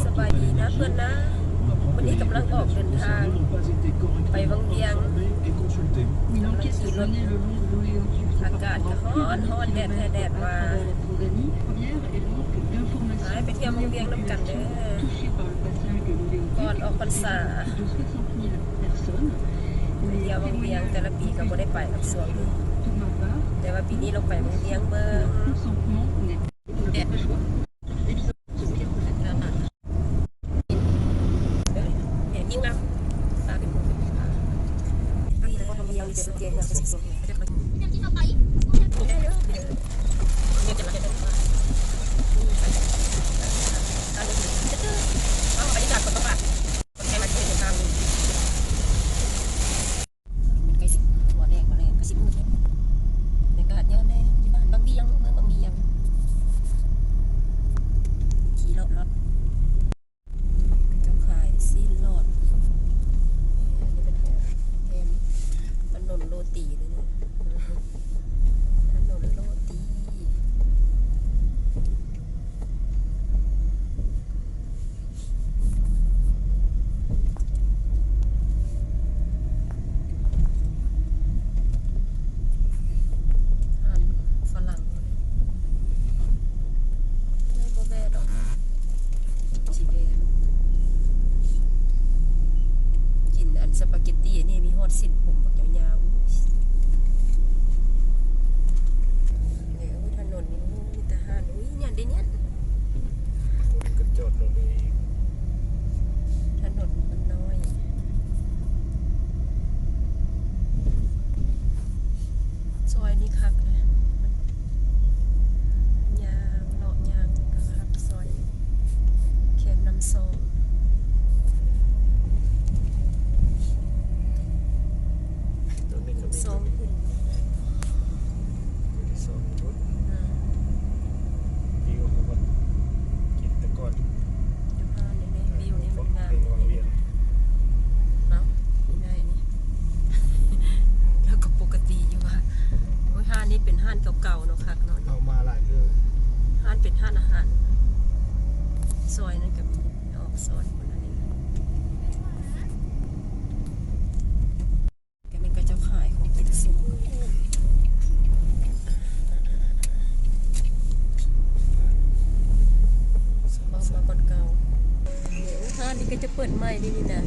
ສະບາຍດີນະເພື່ອນນະ, ມື້ນີ້ກຳລັງອອກເດີນທາງໄປວັງວຽງ, ກຳລັງຂີ່ລົດ, ອາກາດກໍຮ້ອນໆ ແດດແທ້ແດດວ່າ. ໄປ ໄປທ່ຽວວັງວຽງນຳກັນເດີ ກ່ອນອອກພັນສາ. ໄປທ່ຽວວັງວຽງແຕ່ລະປີກໍບໍ່ໄດ້ໄປດອກຊ່ວງນີ້, ແຕ່ວ່າປີນີ້ລອງໄປວັງວຽງເບິ່ງ. ມັນໃກ້ຊິຫົວແດງ ບໍ່ແລງ ກໍຊິມືດແລ້ວ. ແຕ່ກໍຍາມແດ່ຢູ່ບ້ານບັກວຽງ ເມືອງບັກວຽງ ຂີ່ເລາະເລາະ. ເຂົາເຈົ້າຂາຍຊີ້ນຫຼອດ. ອັນນີ້ເປັນແຖວແຄມຖະໜົນໂລຕີເລີຍ, ຖະໜົນໂລຕີ. ຮ້ານຝຣັ່ງ ເອີ ບໍ່ແວ່ດອກ, ຊິແວ່ກິນອັນສະປາເກັດຕີ. ອັນນີ້ມີຮອດເສັ້ນຜົມບັກຍາວໆ. ເອີ ຖະໜົນນີ້ມີແຕ່ຮ້ານ. ອຸ້ຍ ຍາດເດ້ຍາດ. ຄົນກໍຈອດລົດເລີຍ. ຖະໜົນມັນນ້ອຍ. ຊອຍນີ້ຄັກນະ, ຍ່າງເລາະຍ່າງກໍຄັກ. ຊອຍແຄມນ້ຳຊອງ. ຕອນນີ້ກໍມີ ຊອງ ຕົວນີ້ ຕົວທີ່ສອງ. ອືມ ວິວເຮົາກໍກິນແຕ່ກ່ອນ. ຢູ່ຮ້ານນີ້ເດ້ ວິວນີ້ມັນງາມ ເປັນວັງວຽງ. ເອົ້າ ອີ່ນາຍນີ້ ລາວກໍປົກກະຕິຢູ່ວ່າ. ໂອ້ຍ ຮ້ານນີ້ເປັນຮ້ານເກົ່າໆເນາະ, ຄັກເນາະ. ເຮົາມາຫຼາຍເທື່ອ. ຮ້ານເປັນຮ້ານອາຫານ. ຊອຍນັ້ນກໍມີ ອອກຊອຍພຸ້ນ. ອັນນີ້ ກໍແມ່ນເຂົາເຈົ້າຂາຍຂອງກິນຊຸມ. ເວົ້າມາກ່ອນເກົ່າ. ໂອ້ ຮ້ານນີ້ກໍຈະເປີດໃໝ່ເດ້ນີ້ນະ.